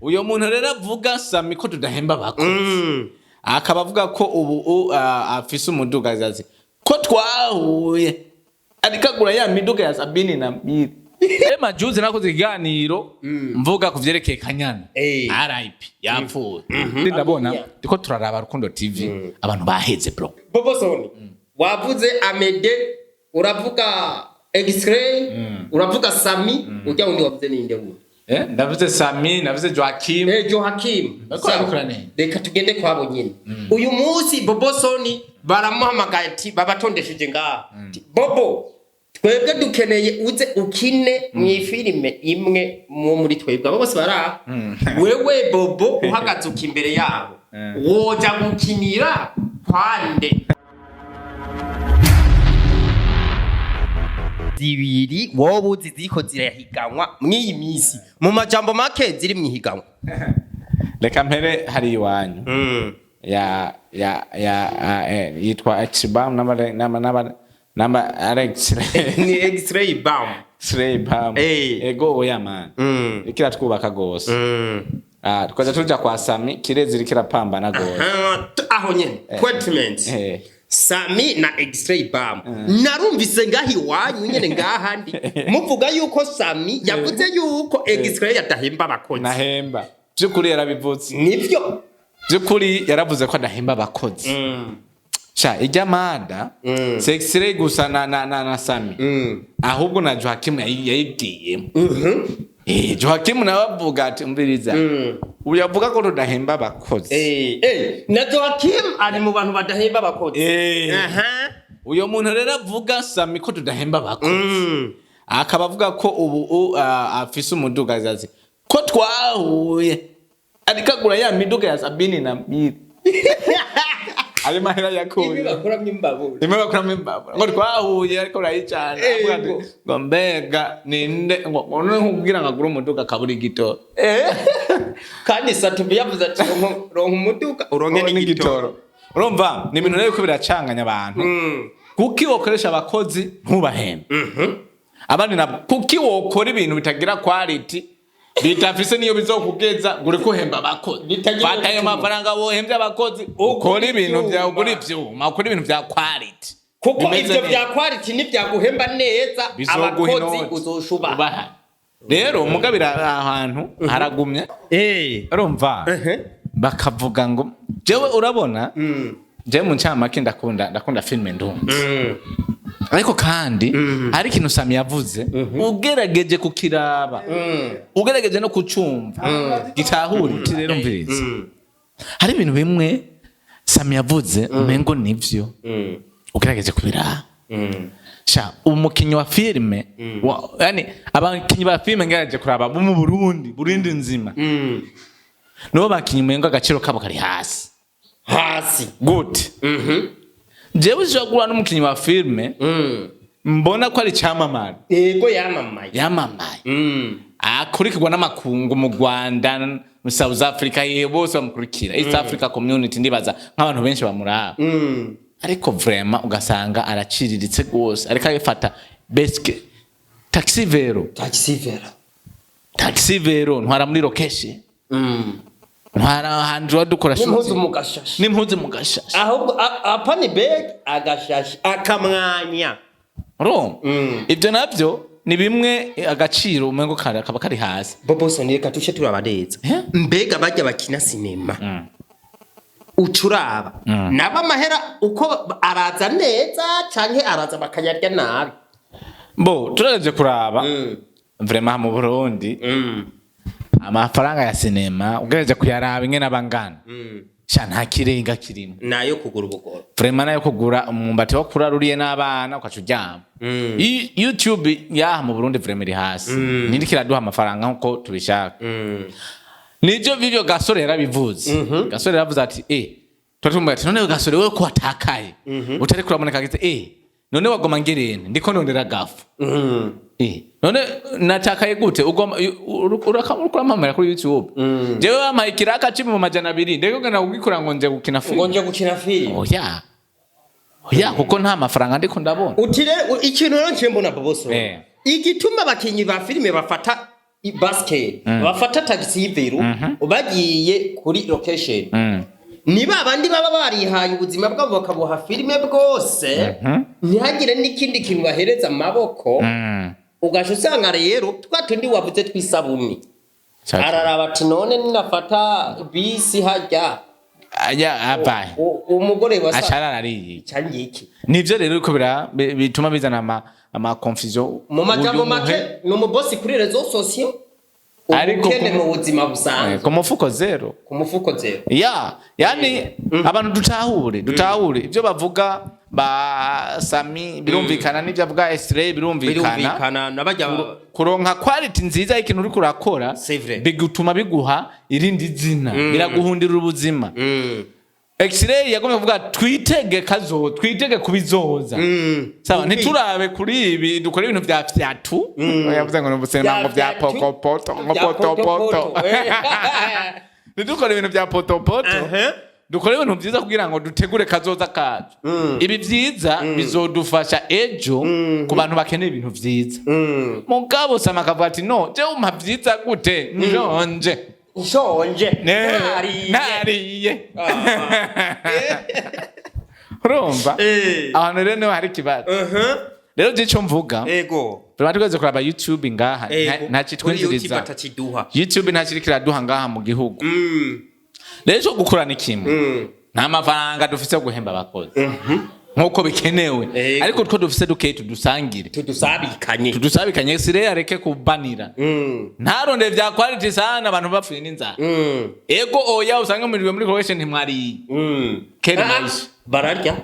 Uyo muntu rero avuga Sami ko tudahemba abakozi, akaba avuga ko ubu afise umuduga, azi ko twahuye ariko agura ya miduga ya 72. Ema juzi nakoze ikiganiro mvuga ku vyerekeye Kanyana. RIP, yapfuye. Ndabona ndiko turaraba Rukundo TV, abantu baheze, bro. Bobosoni, wavuze Amede, uravuga X-Ray, uravuga Sami, ujya wundi wavuze ninde wundi? Ndavuze Sami, ndavuze Joaquim. Joaquim. Bariko barabikora neza. Reka tugende kwabo nyine. Uyu munsi Bobosoni baramuhamagaye, ati babatondesheje ngaha. Ati, "Bobo, twebwe dukeneye uze ukine mu ifilime imwe mu muri twebwe abo bose bari aha. Wewe Bobo uhagaze uka imbere yabo, woja gukinira kwande?" Zibiri wowe uzi ziriko zirahiganwa mw'iyi minsi, mu majambo make ziri mw'ihiganwa. Reka mpere hari iwanyu ya yitwa Xbam namba Alex. Ni X-Ray Bam. X-Ray Bam. Ego, oya man, iriko iratwubaka gose. Tukaza tuja kwa Sami Kirezi, iriko irapambana gose. Aha, aho nyene appointment. Sami na X-Ray Bam, narumvise ngaha iwanyu nyene ngaha ndi muvuga yuko Sami yavuze yuko X-Ray adahemba abakozi. Nahemba, vy'ukuri yarabivuze. Nivyo? Vy'ukuri yaravuze ko adahemba abakozi. Sha ijya mada si X-Ray gusa na Sami, ahubwo na Joakim yayigiyemo. Joakim nawe avuga ati umviriza, ubu yavuga ko tudahemba abakozi. Na Joakim ari mu bantu badahemba abakozi. Uyo muntu rero avuga Sami ko tudahemba abakozi, akaba avuga ko ubu afise umuduga, azi ko twahuye ariko agura ya miduga ya 72, ayo mahera yakuye. Imwe bakuramwo imbabura. Imwe bakuramo imbabura, ngo twahuye ariko urayicana. Avuga ati, ngo mbega ninde ngo none nkubwira ngo agure umuduga akabura igitoro? Kandi Satubi yavuze ati ronka umuduga uronke n'igitoro. Urumva ni ibintu rero ko biracanganya abantu. Kuki wokoresha abakozi ntubahembe abandi nabo? Kuki wokora ibintu bitagira quality, bitafise niyo bizokugeza, ngo uriko uhemba abakozi? Bitagira Fata ayo ubutumwa. mafaranga wohemvye abakozi, ukora ibintu vya ivyuma. ugura ivyuma, ukora ibintu vya quality. Kuko Bimeze ivyo neza. vya quality nivyaguhemba neza, Bizoguha abakozi inoti. uzoshubaha. Ubaha. Rero mugabira ahantu haragumye. Urumva bakavuga ngo jewe, urabona jewe mu ncamake ndakunda filime ndumva, ariko kandi hari ikintu Sami yavuze, ugerageje kukiraba, ugerageje no kucumva gitahura uti rero mviriza, hari ibintu bimwe Sami yavuze umengo nivyo, ugerageje kubiraba. Sha umukinyi wa filime yani abakinyi ba filime ngerageje kuraba bo mu Burundi, Burundi nzima, nibo bakinyi umengo agaciro kabo kari hasi. Hasi. Gute? Jewe ushobora guhura n'umukinyi wa filime mbona ko ari icyamamare. Yego, yamamaye. Yamamaye, akurikirwa n'amakungu mu Rwanda, mu South Africa, ye bose bamukurikira, East Africa Community, ndibaza nk'abantu benshi bamuraba. Ariko vraiment ugasanga araciriritse rwose, ariko ayifata beske taxi vélo. Taxi vélo. Taxi vélo ntwara muri location, ntwara ahantu tuba dukora n'impuzu shooting. Mu gashashi. N'impuzu mu gashashi. Ahubwo apana beg agashashi akamwanya. Urumva ibyo nabyo ni bimwe, agaciro umengo kaba kari hasi. Bobosoni, reka tuce turaba neza. Mbega bajya bakina sinema, ucuraba nabo amahera uko araza neza canke araza bakayarya nabi? Bo turaje kuraba vraiment mu Burundi amafaranga ya sinema, ugerageje kuyaraba ingene aba angana, sha nta kirenga kirimo. Nayo kugura ubugoro. Vraiment nayo kugura umwumbati wo kurara uriye n'abana ukaca uryama. YouTube yaha mu Burundi vraiment iri hasi, ntiriko iraduha amafaranga nkuko tubishaka. Nivyo vivyo Gasore yarabivuze. Gasore yaravuze ati tuba tumubwira ati none Gasore, wewe ko watakaye utari kuraboneka, agize none wagoma ngerene ndiko ndondera gafu. None natakaye gute? Ugoma urampamara kuri YouTube, jewe wampaye ikiraka c'200,000, ndeko ngenda kugikora ngo nje gukina Ngo filime? Nje gukina filime. Oya oya, kuko nta mafaranga ndiko ndabona. Uti rero ikintu rero nciye mbona, Boboso, igituma abakinyi ba filime bafata Basket bafata taxi vélo bagiye kuri location, ni ba bandi baba barihaye ubuzima bwabo, bakabuha filime bwose, ntihagire n'ikindi kintu bahereza amaboko. Ugaca usanga rero twa tundi wavuze tw'isabuni, araraba ati: "None ninafata bisi hajya Ajya abaye umugore wasa asharara ariye." Canke iki? Nivyo rero uriko bituma bizana ama confusion. Mu majambo Uyu make, ni umubosi kuri réseaux sociaux, Ariko ubukene mu buzima busanzwe. Ku mufuko zero. Ku mufuko zero. Ya, yani abantu dutahure ibyo bavuga ba Sami birumvikana, n'ibyo avuga Estre birumvikana. Birumvikana nabajya. Kuronka quality nziza y'ikintu uriko urakora C'est vrai. bigutuma biguha irindi zina, biraguhundira ubuzima. X-ray yagomba kuvuga twitege kazo, twitege kubizoza. Sawa, ntiturabe kuri ibi, dukora ibintu vya fyatu. Yavuze ngo nubusenga ngo vya pokopoto, ngo potopoto. Ntidukore ibintu vya potopoto, dukore ibintu vyiza kugira ngo dutegure kazoza kacu. Ibi vyiza bizodufasha ejo ku bantu bakeneye ibintu vyiza. Mugabo Sama akavuga ati: "No jewe umpa vyiza gute njonje?" Nshonje. Nariye. Nariye. Urumva, Eh. ahantu rero niho hari ikibazo. Rero je ico mvuga, tuba tugeze kuraba YouTube ngaha, Ego. nta Kuri YouTube kitwinjiriza. Atakiduha. YouTube nta kiriko iraduha ngaha mu gihugu. Rero ico gukora ni kimwe: nta mafaranga dufise yo guhemba abakozi nkuko bikenewe, Ego. ariko utwo dufise dukeyi tudusangire. Tudusabikanye. Tudusabikanye, sire areke kubanira, ntaronde vya quality sana abantu bapfuye n'inzara. Ego oya, usanga muri collection ntimwariye. Kera Ah, maisha. Bararya,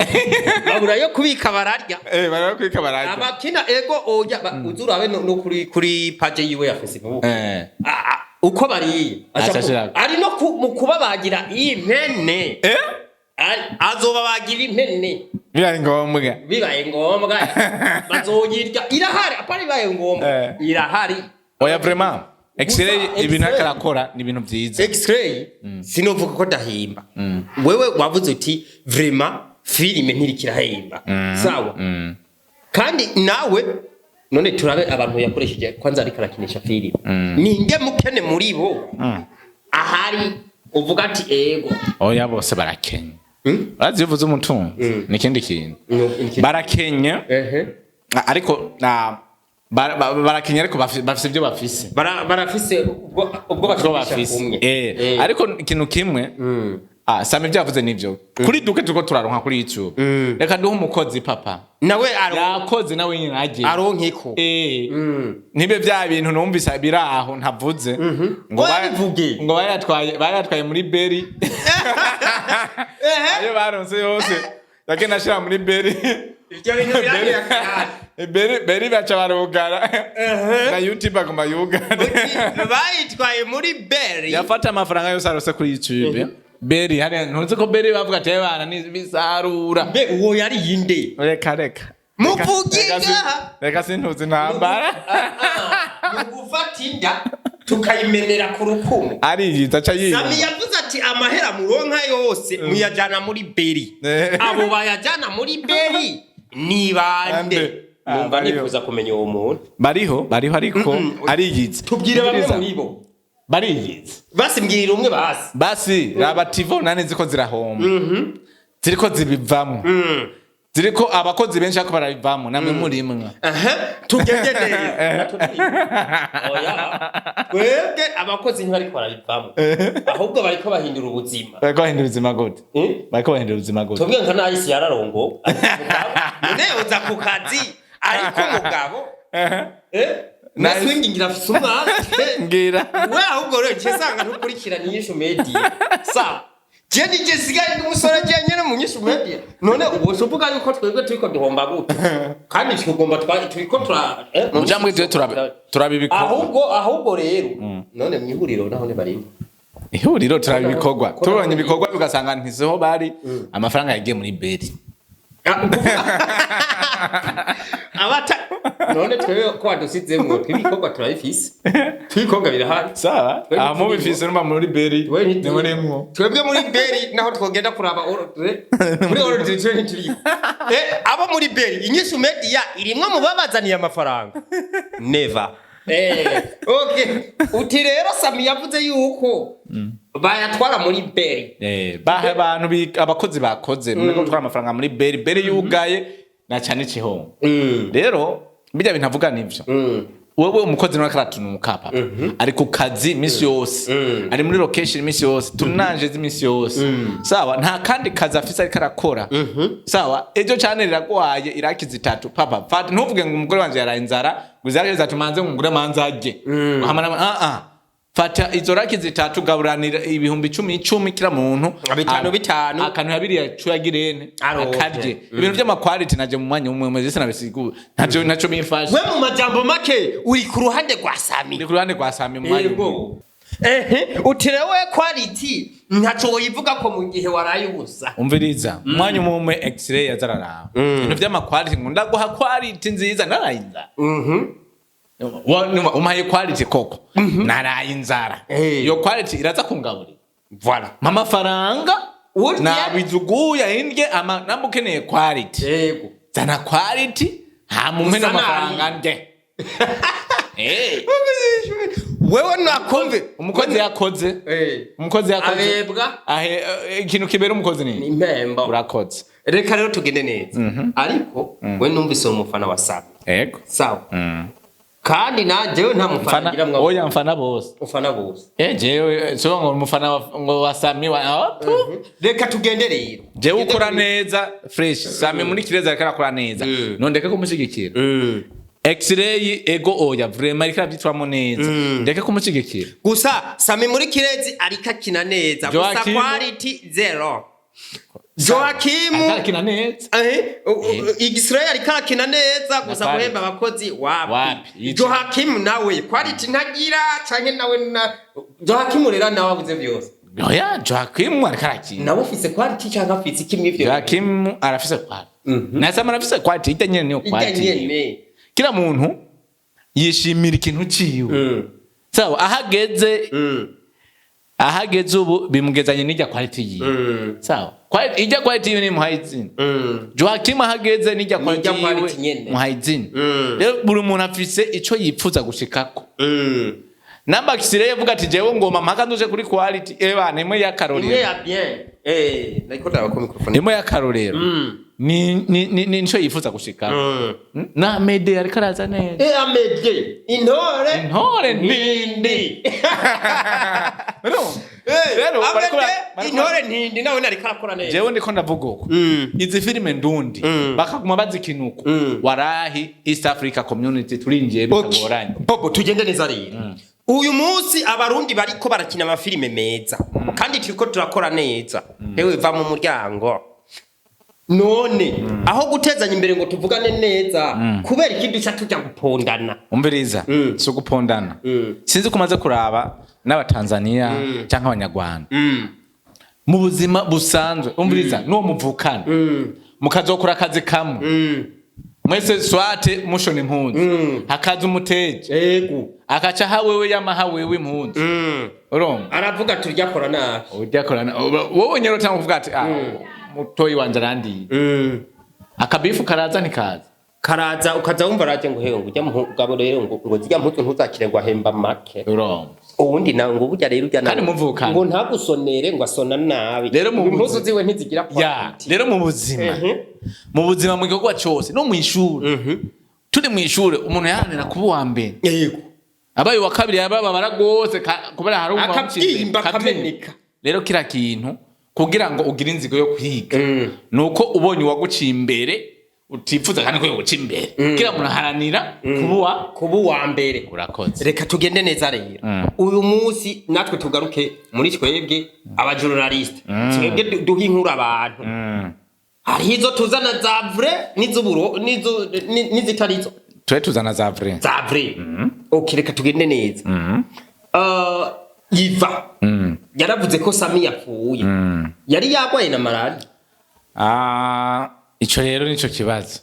babura yo kubika, bararya. Eh, barakwika, bararya. Abakina ego oya, uzurabe no kuri page yiwe ya Facebook. Ah, ah, uko bariye. Aca ashirako. Ari no mu kubabagira impene. Eh. Azobabagira impene. Bibaye ngombwa. Bibaye ngombwa bazoyirya, irahari. Apana, bibaye ngombwa, irahari. Oya, vraiment, X-ray Gusa ibintu ariko X-ray- arakora ni ibintu vyiza. X-ray sinovuga ko ndahimba. Wewe wavuze uti: "Vraiment filime ntirikirahimba." Sawa, kandi nawe none turabe abantu yakoresheje kwanza ariko arakinisha filime, ninde mukene muri bo ahari uvuga ati ego? Oya, bose barakenya. Urazi iyo uvuze umutunzi ni ikindi kintu. Barakenya, ariko barakenya, ariko bafise ibyo bafise. Barafise ubwo ubwo bashimisha bafise. kumwe. Ariko ikintu kimwe, Sami ibyo yavuze nivyo. Kuri duke turiko turaronka kuri YouTube, reka duhe umukozi papa. Nawe Yakoze nawe nyine agiye aronkeko. Ntibe bya bintu numvise biri aho ntavuze ngo Oya, bivuge. Ngo bayatwaye muri beri, ayo baronse yose yagenda ashira muri beri. Ivyo bintu birabera cyane. Beri baca barugara na YouTube aguma yugara. Bayitwaye muri beri. Yafata amafaranga yose arose kuri YouTube, beri hariya ntuzi ko beri bavuga ati: "Bana ni bisarura." Mbe uwo yari yinde? Reka, reka. Muvuge. Reka Ngaha. Reka, sintuzi intambara. Ni ugufata inda tukayimenera ku rukumu. Ariyiza aca Sami yiba. yavuze ati: "Amahera muronka yose muyajana muri beri." Abo bayajana muri beri ni bande? Bande. Ah, Numva bariho. nifuza kumenya uwo muntu. Bariho, bariho, ariko ariyiza. Tubwire bamwe Ubwiriza. muri bo. Bariyiza. Basi mbwirira umwe basi. Basi raba Tivo nane ziko zirahomba, ziriko zibivamo, ziriko abakozi benshi ariko barabivamo, namwe murimwe. Aha, tugende neza. Oya, twebwe abakozi ntibariko barabivamo, ahubwo bariko bahindura ubuzima. Bariko bahindura ubuzima gute? Bariko bahindura ubuzima gute? Tubwiye nka Nahisi yararongo none yoza ku kazi ariko umugabo na Nice. swingi ngira afise umwana. Ngira. We ahubwo rero nce sanga ntukurikirana Inyishu Media. Sa je nije sigaye ndi umusore je nyene mu Nyishu Media. None ubu uvuga yuko twebwe turiko duhomba gute kandi tugomba turiko tura Mujamwe twe turaba ibikorwa. Ahubwo rero none mwihuriro naho ne barimo. Ihuriro turaba ibikorwa. Ko Tubonye naho ibikorwa tugasanga ntiziho bari, amafaranga yagiye muri beri. Ah, abata none twebwe ko wadusizemwo tw'ibikorwa turabifise, tw'ibikorwa birahari. Sawa. Twebwe Aha mubifise numva muri beri We ni murimwo. Twebwe muri beri naho twogenda kuraba ordre, muri ordre twe ntituriho. Abo muri beri, Inyishu Media irimwo mu babazaniye amafaranga? Never. Okay, uti rero Sami yavuze yuko bayatwara muri beri. Baha abantu abakozi bakoze muri gutwara amafaranga muri beri, beri yugaye na cyane ikihombo. Rero bijya bintu avuga nivyo. Wewe umukozi nawe karatunuka, papa ari ku kazi misi yose, ari muri location misi yose, tunanje z'imisi yose, sawa, nta kandi kazi afise ariko arakora. Sawa, ejo cyane riraguhaye iraki zitatu, papa fata, ntuvuge ngo umugore wanje yaraye inzara, ngo iziraki zitatu manze ngo umugore manze arye. Hamana ah ah, fata izo raki zitatu, gaburanira 10,000 10,000 kila muntu. Bitanu, bitanu. Akantu yabiriya cuyagirene. Aronke. Akarye ibintu vy'ama quality naje mu mwanya umwe umwe zese nabisigu ntaco naco bimfasha. We mu majambo make uri ku ruhande rwa Sami. Ndi ku ruhande rwa Sami mu mwanya umwe. Yego. Ehe, uti rero we quality ntaco woyivuga ko mu gihe waraye ubusa. Umviriza, umwanya umwe umwe x-ray yazararaba ibintu vy'ama quality ngo ndaguha quality nziza, naraye inzara. Umpaye quality koko naraye inzara? Iyo quality iraza kungaburira? Voilà. Mpa amafaranga. Urya. Nabizuguya indye ama namba ukeneye quality, zana quality hama umpe Usa n'amafaranga nabi. ndye. Wewe nakumve. Umukozi yakoze. Umukozi yakoze. Abebwa. Ahe, ikintu kibera umukozi ni impembo. Urakoze. Reka rero tugende neza, ariko we numvise umufana wa Sami. Ego. Sawa, kandi nanjyewe nta mufana Mfana ngira mwa. Oya, mfana bose. Ufana bose. Jewe so ngo umufana ngo wa Sami wa opu. Reka tugende rero. Jewe ukora neza fresh, Sami muri kireza ariko arakora neza, nondeke kumushyigikira. X-ray ego, oya, vraiment ariko arabyitwamo neza, ndeke kumushyigikira. Gusa Sami muri kirezi ariko akina neza gusa. Joakim. Quality zero, Joakim. Arakina neza. Igisirayeli ariko arakina neza gusa. Quality. Guhemba abakozi wapi. Wapi. Joakim nawe quality ntagira, canke nawe na Joakim rero nawe abuze byose. Oya, Joakim ariko arakina. Nawe ufise quality canke afise kimwe ivyo? Joakim arafise quality na Sami arafise quality ijya nyene, niyo Ijya quality. nyene. Kila muntu yishimira ikintu ciwe. Sawa, ahageze ahageze ubu bimugezanye n'ijya quality yiwe. Sawa, ijya quality yiwe nimuhaye izina. Joakim ahageze n'ijya quality N'ijya quality yiwe nyene. muhaye izina. Rero buri muntu afise ico yipfuza gushikako. Namba Kisire yavuga ati jewe ngoma mpaka nduje kuri quality, eba imwe y'akarorero. Imwe ya bien, nariko ndaba ko microphone. Imwe y'akarorero ni nico yifuza gushikako. Na Mede ariko araza neza. Amede intore. Intore ntindi. Rero Amede bariko intore ntindi nawe nariko arakora neza. Jewe ndiko ndavuga uko izi filime ndundi bakaguma bazikina uko, warahi East Africa Community turinjiye bitagoranye. Bobo, tugende neza rero. Uyu munsi abarundi bariko barakina amafilime meza kandi turiko turakora neza. Hewe, va mu muryango none aho gutezanya imbere ngo tuvugane neza, kubera iki duca tujya gupondana? Umviriza, si ugupondana. Sinzi ko umaze kuraba n'abatanzania cyangwa abanyarwanda mu buzima busanzwe. Umviriza, n'uwo muvukana mukazokora akazi kamwe mwese, swate mushona impunzu, hakaza umuteja, akaca aha wewe yamaha wewe impunzu, urumva? Aravuga turya kora nabi. Ujya korana wowe nyine utanga kuvuga ati ah, mutoyi wanje arandiye. Akabifu karaza ntikaza. Karaza, ukaza wumva araje ngo hewe, ngo ujya mugabo rero ngo zirya mpuzu ntuzakire, ngo ahemba make. Urumva? Ubundi nawe ngo burya rero ujya nawe Kandi muvukana. ngo ntagusonere, ngo asona nabi. Rero mu Ngo impuzu ziwe ntizigira ya quality. Rero mu buzima, mu buzima, mu gikorwa cyose, no mu ishuri, turi mu ishuri umuntu yaharanira kuba uwa mbere. Abaye uwa kabiri yababara rwose kubera hari umuntu Akabyimba, wamucize. akameneka. Rero kiriya kintu kugira ngo ugire inzigo yo kwiga nuko ubonye uwaguciye imbere utifuza kandi ko yoguca imbere. Kila muntu aharanira kuba uwa kuba uwa mbere. Urakoze. Reka tugende neza rero. Uyu munsi natwe tugaruke muri twebwe abajournaliste, twebwe duha inkuru abantu. Hariho izo tuzana za vrai n'iz'uburo n'izitarizo. Twe tuzana za vrai. Za vrai, okay. Reka tugende neza. Iva yaravuze ko Sami yapfuye yari yarwaye na malariya. Ah, ico rero nico kibazo.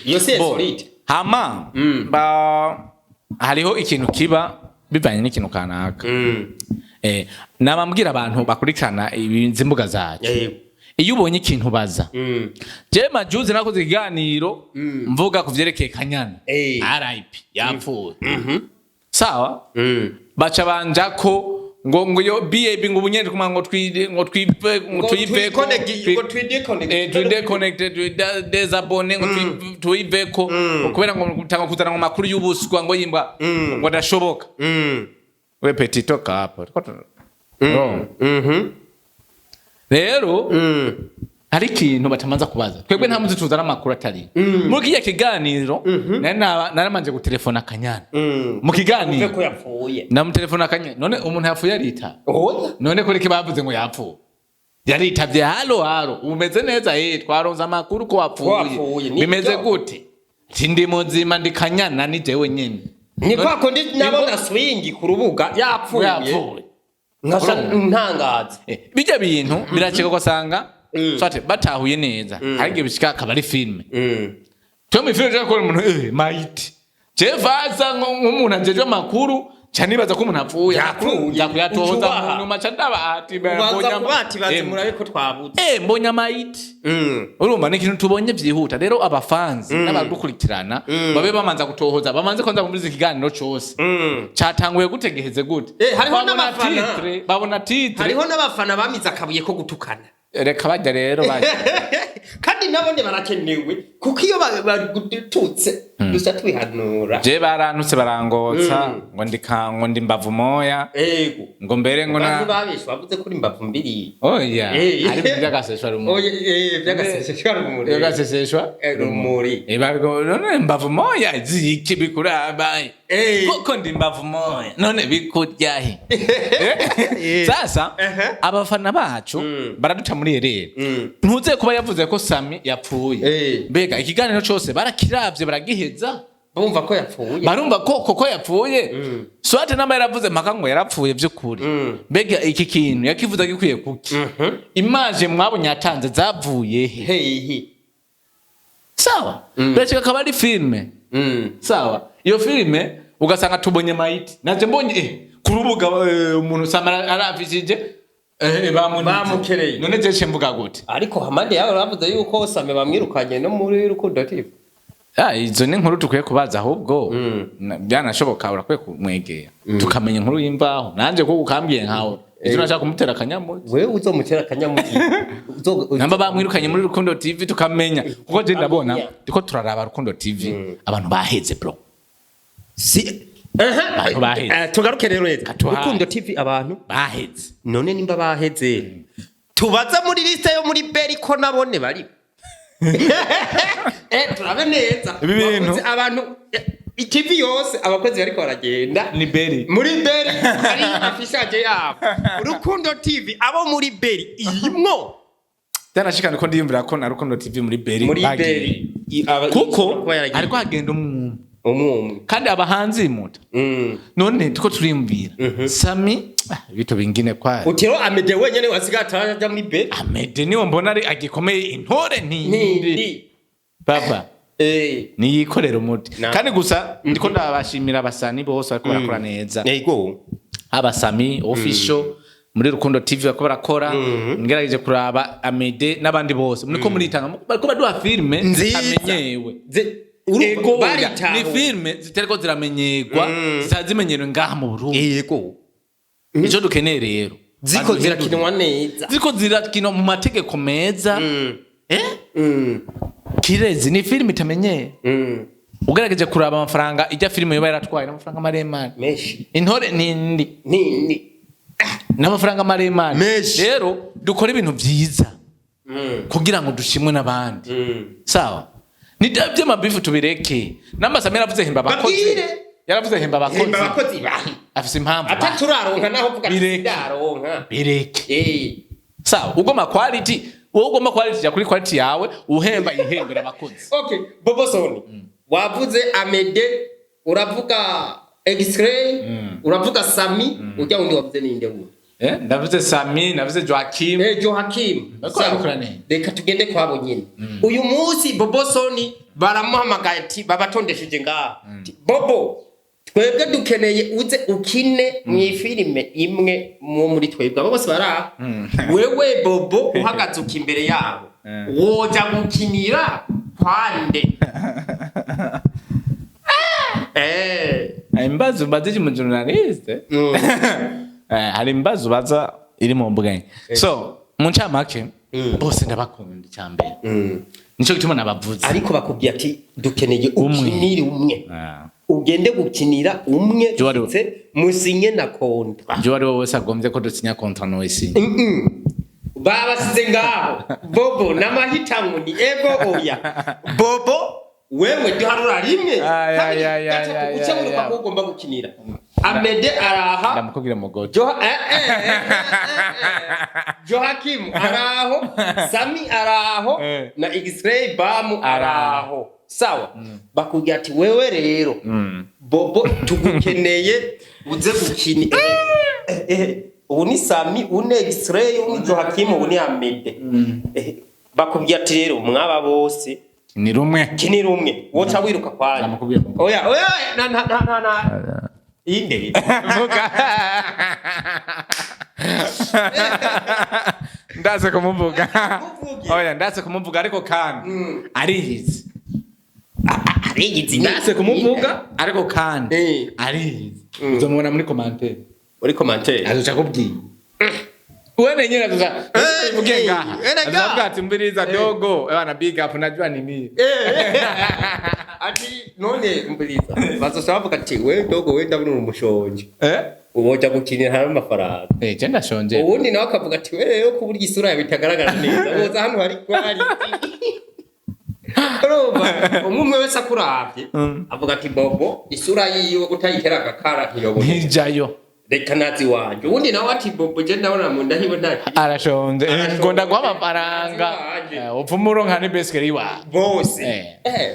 Iyo si Bo, insolite. Hama ba hariho ikintu kiba bivanye n'ikintu kanaka. Nabambwira abantu bakurikirana izi mbuga zacu, iyo ubonye ikintu baza. Jewe majuzi nakoze ikiganiro mvuga ku vyerekeye Kanyana, RIP, yapfuye. Sawa, baca banja ko ngo iyo BAB, ngo ubunyene kuma ngo twi ngo twive, ngo tuyiveko. Ngo twideconnect. Twideconnecte, désabonné, ngo tuyiveko kubera ngo gutanga kuzana ngo makuru y'ubuswa, ngo yimbwa, ngo ndashoboka. We petit, toka hapo. Rero hari ikintu batamanza kubaza. Twebwe nta muzi tuzana amakuru atari muri kiriya kiganiro. Nari naramanje gutelefona Kanyana mu kiganiro. Uve ko yapfuye. Namutelefona Kanyana. None umuntu yapfuye arita? Oya. None kuri bavuze ngo yapfuye, yaritavye: "Allô, allô, umeze neza? Twaronze amakuru ko Ko wapfuye." Wapfuye, ni "Bimeze byo. gute?" Ati: "Ndi muzima, ndi Kanyana, ni jewe nyene." Ni kwa kundi nabona swingi ku rubuga yapfuye. Yapfuye. Nkasa ntangaza. Bijya bintu biracika, ugasanga soit batahuye neza. Hari igihe bishika akaba ari filime. Cyo mu filime cyo kubona umuntu maiti, je vaza nk'umuntu ajejwe amakuru, ca nibaza ko umuntu apfuye. Yapfuye. Nza kuyatohoza Ucubaha. mu nyuma, ca ndaba ati Ubanza kuba ati bazi murabe ko twabuze. Mbonye amayiti. Urumva ni ikintu tubonye vyihuta. Rero abafanzi n'abadukurikirana babe bamanza gutohoza, bamanze kwanza kumviriza ikiganiro cose, catanguye gute, giheze gute. Hariho Babona n'abafana. titre, babona titre. Hariho n'abafana bamize akabuye ko gutukana. Reka bajya rero bajya. Kandi nabone barakenewe, kuko iyo bagututse dusa twihanura. Je barantutse, barangotsa ngo ndika, ngo ndi mbavu moya. Ego. Ngo mbere ngo Abantu na babeshe bavuze ko uri imbavu mbiri. Oya. Ari mu by'agaseseshwa rumuri. Oya, by'agaseseshwa rumuri. By'agaseseshwa Rumuri. Bago none mbavu moya ziki bikuraba? Koko ndi mbavu moya, none bikuryahe? Sasa abafana bacu baraduca muri erere. Ntuze kuba yavuze ko Sami yapfuye. Mbega ikiganiro cose barakiravye, baragiheza? Bumva ko yapfuye. Barumva ko koko yapfuye? Soit namba yaravuze mpaka ngo yarapfuye vy'ukuri, mbega iki kintu yakivuze gikwiye kuki? Image mwabonye yatanze zavuye he? Hehe. Sawa, birashika akaba ari filime. Sawa, iyo filime ugasanga tubonye mayiti, naje mbonye ku rubuga umuntu samara arafishije, bamunize. Bamukereye. None je mvuga gute? Ariko hamande yawe bavuze yuko Same bamwirukanye no muri Rukundo TV. Ah, izo ni inkuru dukwiye kubaza ahubwo. Byanashoboka urakwiye kumwegera tukamenya inkuru y'imvaho. Nanje kuko ukambwiye nkawe ejo nashaka kumutera akanyamuzi. Wewe uzomutera akanyamuzi. Namba bamwirukanye muri Rukundo TV, tukamenya, kuko je ndabona Amenya. ndiko turaraba Rukundo TV, abantu baheze bro. Si. Abantu baheze. Tugaruke rero neza. Katuhaye. Rukundo TV abantu Baheze. None nimba baheze, tubaza muri liste yo muri Beri ko nabone bari, turabe neza. Ibi bintu. Bavuze abantu, TV yose abakozi bariko baragenda. Ni Beri. Muri Beri hari affichage yabo. Rukundo TV, abo muri Beri irimwo. Byanashikana ko ndiyumvira ko na Rukundo TV muri Beri Muri bagiye. Beri Kuko kuba yaragiye. ariko hagenda umwumwe. Umwe. Kandi abahanzi muta. None tuko turiyumvira Sami, vitu vingine kwa Utero Amede wenyene wasigaye ataraja muri Beri. Amede niwo mbona ari agikomeye, intore ntindi. Ni Baba niyikorera umuti. Kandi gusa ndiko ndabashimira abasani bose bariko barakora neza. Yego. Abasami official muri Rukundo TV bariko barakora. Ngerageje kuraba Amede n'abandi bose muriko muritanga, bariko baduha filime Nziza. zitamenyewe. Urumva Ego, oya, baritaho. ni filime zitariko ziramenyerwa, zitari zimenyerewe ngaha mu Burundi. Ico dukeneye rero, Ziko baduhindure. zirakinwa neza. Ziko zirakinwa mu mategeko meza. Kirezi ni filime itamenyeye. Ugerageje kuraba amafaranga ijya filime yoba yaratwaye, n'amafaranga maremare. Menshi. Intore nindi Nini. n'amafaranga maremare. Menshi. Rero dukora ibintu vyiza kugira ngo dushimwe n'abandi. Sawa, ni by'amabifu tubireke. N'amasami yaravuze hemba abakozi. Babwire. Yaravuze hemba abakozi. Hemba abakozi bahi. Afise impamvu. Ataturaronka naho uvuga ati Bireke. ndaronka. Bireke. Sawa, ugomba quality, wowe ugomba quality, jya kuri quality yawe, uhemba ihembera abakozi. Okay, Bobo Soni. Wavuze Amede, uravuga X-Ray, uravuga Sami, ujya wundi wavuze ninde wundi? Ndavuze Sami, ndavuze Joaquim. Joaquim. Bariko Sawa. barabikora neza. Reka tugende kwabo nyine. Uyu munsi Bobo Soni baramuhamagaye ati babatondesheje ngaha. Ati, "Bobo, twebwe dukeneye uze ukine mu ifilime imwe mu muri twebwe abo bose bari aha." Wewe Bobo uhagaze uka imbere yabo. Woja gukinira kwande? Hari imbazo ubaza iki mu journaliste. Hari imbazo ubaza iri mu bwenge. So mu ncamake, bose ndabakunda. Icyambere nico gituma nabavuze. Ariko bakubwiye ati dukeneye Umwe. ukinire umwe. Ah. Ugende gukinira umwe. Joe ndetse musinye na contrat. Je wari wese agombye ko dusinya contrat no isi. Babasize ngaho Bobo n'amahitamo ni ego oya. Bobo, wewe duharura rimwe, Ay, kabiri, ay, ay, gatatu, ay, uce ay, wiruka ay. ko ugomba gukinira Amede araha. Ndamukubwira mugote. Johakim araho, Sami araho, na X-Ray Bamu araho. Sawa, bakubwira ati wewe rero Bobo tugukeneye uze gukina. Ubu ni Sami, ubu ni X-Ray, ubu ni Johakim, ubu ni Amede. Bakubwira ati rero mwaba bose Ni rumwe. Kinira umwe, woca wiruka kwanyu. Ndamukubwira mugote. Oya oya, na na na na na inde. Vuga. Ndaze kumuvuga. Muvuge. Oya, ndaze kumuvuga, ariko kandi ariyizi. Ariyizi. Ndaze kumuvuga, ariko kandi ariyizi. Uzomubona muri commentaire. Muri commentaire. Azoca akubwira wewe nyine, azoca ivuge ngaha. Erega. Azovuga ati mbiriza dogo bana, big up, najua ni mimi. Ati none mbiriza, bazoca bavuga ati we dogo, we ndabona uri umushonje, uboja gukinira hari amafaranga. Eh, je ndashonje. Ubundi nawe akavuga ati we rero ko burya isura yawe itagaragara neza, woza hano hari kwari. Urumva umwe umwe wese akuravye avuga ati Bobo isura yiwe kutayitera agakara ntiyobona. Ntijayo. Reka nazi wanje. Ubundi nawe ati Bobo je ndabona mu nda hiwe nta Arashonje. Arashonje. Ngo ndaguha amafaranga. Nazi wanje. Upfuma uronka n'ibesikeli iwawe. Bose.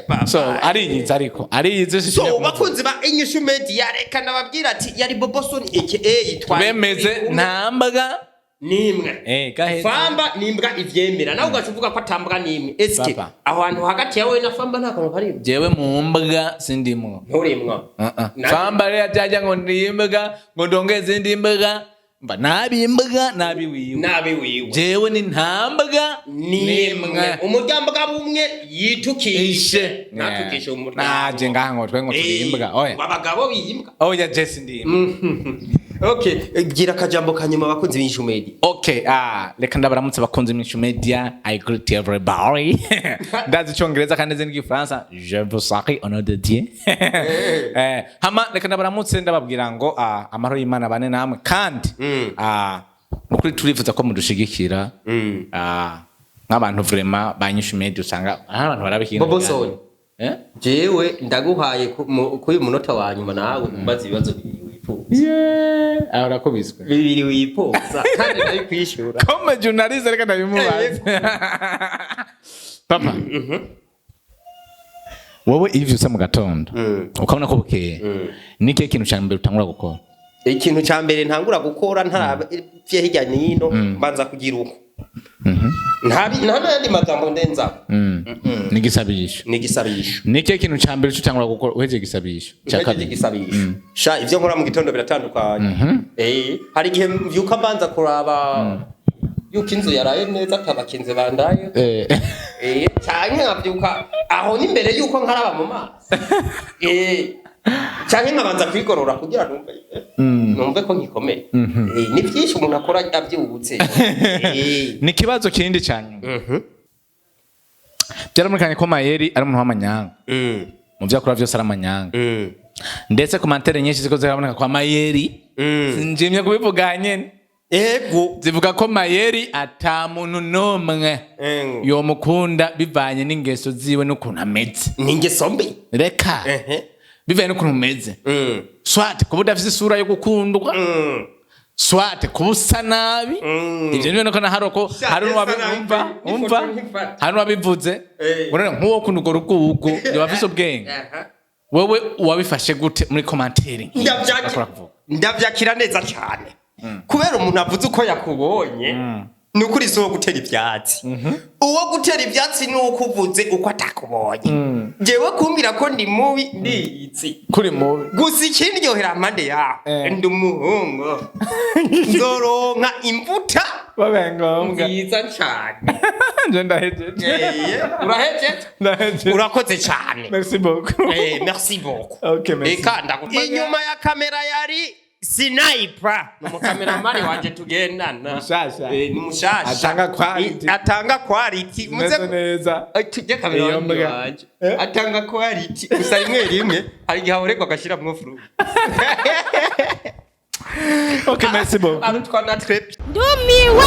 Baba. So ariyizi, ariko ariyizi. So bakunzi ba Inyishu Media, reka nababwira ati yari Boboson aka twari Bemeze nta mbwa nimwe. Gaheze. Famba nimbwa ivyemera, nawe ugaca uvuga ko atambwa nimwe, eske Papa. aho hantu hagati yawe na Famba nta kantu karimo? Jewe mu mbwa sindimwo. Nturimwo? Uh-uh. Famba rero ajya ngo ndi imbwa, ngo ndongeze indi mbwa, mba nabi imbwa nabi wiwe. Nabi wiwe. Jewe ni nta mbwa nimwe, umuryango bumwe yitukishe. Ishe. Natukishe umuryango. Naje ngaha ngo twe ngo turi imbwa, oya. Abagabo biyimbwa. Oya, je sindi imbwa. Okay, gira akajambo kanyuma abakunzi b'Inyishu Media. Okay, reka ndabaramutse bakunze Inyishu Media. I greet everybody. Ndazi icyongereza kandi nzi n'igifaransa. Je vous salue au nom de Dieu. Hama reka ndabaramutse, ndababwira ngo amahoro y'Imana bane namwe, kandi nukuri turifuza ko mudushigikira. Nk'abantu vraiment ba Inyishu Media usanga hari abantu barabikina. Bobo Soni. Eh? Jewe ndaguhaye kuri uyu munota wa nyuma, nawe umbaza ibibazo bibiri wifuza. Yeah, aho urakubiswe. Bibiri wifuza kandi ndabikwishura. Comme journaliste, reka ndabimubaze. Papa. Wowe iyo uvyutse mu gatondo ukabona ko bukeye, ni ikihe kintu cya mbere utangura gukora? Ikintu cya mbere ntangura gukora ntaravye hirya nino, mbanza kugira uko nta n'ayandi magambo ndenzako. Ni igisabisho. Ni igisabisho. Ni ikihe kintu cya mbere utangura gukora uhejeje igisabisho cya Uhejeje kabiri? Igisabisho sha, ivyo nkora mu gitondo biratandukanye. Hari igihe mvyuka mbanza kuraba yuko inzu yaraye neza, atabakinze bandaye. Canke nkavyuka aho n'imbere yuko nkaraba mu maso, canke nkabanza kwigorora kugira numve ko ngikomeye. Ni vyinshi umuntu akora avyutse. Ni ikibazo kindi cya nyuma. Byaramurekanye ko Mayeri ari umuntu w'amanyanga, mu byo akora byose ari amanyanga, ndetse commentaires nyinshi ziko ziraboneka kwa Mayeri, njimye kubivuga nyene, zivuga ko Mayeri ata muntu n'umwe yomukunda bivanye n'ingeso ziwe n'ukuntu ameze. Ni ingeso mbi. Reka, bivanye n'ukuntu umeze, soit kuba udafise isura yo gukundwa, soit kuba usa nabi. Ivyo nibyo nuko nahari ko Sha, hari esa n'uwabimva nabi, umva, n'ifoto ntifata. hari n'uwabivuze ngo none nk'uwo kuntu urwo rugugu yoba afise ubwenge. Wewe wabifashe gute muri commentaire? Bakora kuvuga. Ndavyakira neza cyane kubera umuntu avuze uko yakubonye. Ni ukuri, si uwo gutera ivyatsi. Uwo gutera ivyatsi ni uko uvuze uko atakubonye. Jewe kumbwira ko ndi mubi, ndizi. Kuri mubi. Gusa ikindyohera mpande yaho, ndi umuhungu, nzoronka imbuta Babaye ngombwa. nziza cane. Nje ndahejeje. Urahejeje? Ndahejeje. Urakoze cane. Merci beaucoup. Merci beaucoup. Okay, merci. Eka inyuma ya kamera yari Sniper, ni umukameramani wanje tugendana. Mushasha. Ni mushasha. Atanga quality. Atanga quality. Meze neza. Tujye kamera Iyo mbwa. wanje. Eh? Atanga quality, gusa rimwe rimwe hari igihe aborerwa agashiramwo fru. Okay, merci beaucoup. Arutwa na trep. Ndumiwe.